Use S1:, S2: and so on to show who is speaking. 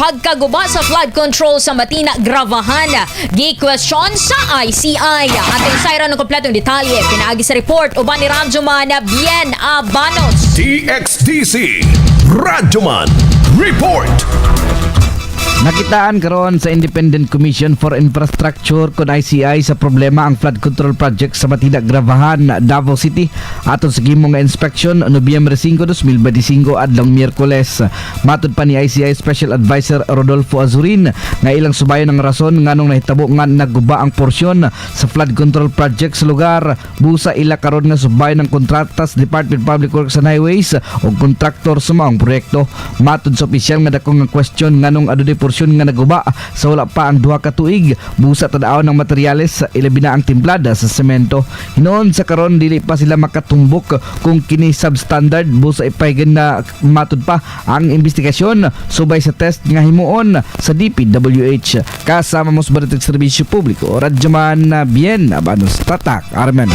S1: Pagkaguba sa flood control sa Matina, Gravahan, gi-question sa ICI. Atong sayran ng kompletong detalye pinaagi sa report uban ni Radyoman Bien Abanos.
S2: DXDC Radyoman Report.
S3: Nakitaan karon sa Independent Commission for Infrastructure kon ICI sa problema ang flood control project sa Matina, Gravahan, Davao City aton sa gihimo nga inspection Nobyembre 5, 2025, adlong Miyerkules. Matod pa ni ICI Special Advisor Rodolfo Azurin nga ilang subayon ang rason nganong nahitabo nga naguba ang porsyon sa flood control project sa lugar. Busa ila karon nga subayon ng kontrata sa Department of Public Works and Highways o kontraktor sa maong proyekto. Matod sa opisyal nga dako nga question nganong adunay porsyon nga naguba sa wala pa ang 2 ka tuig. Busa tan-awon ng materyales, ilabi na ang timplada sa semento. Hinuon sa karon dili pa sila makatumbok kung kini substandard, busa ipahigayon na matud pa ang investigasyon subay sa test nga himuon sa DPWH. Kasama mo sa Balitag Serbisyo Publiko, Radyoman Bien Abanos, Tatak Armen.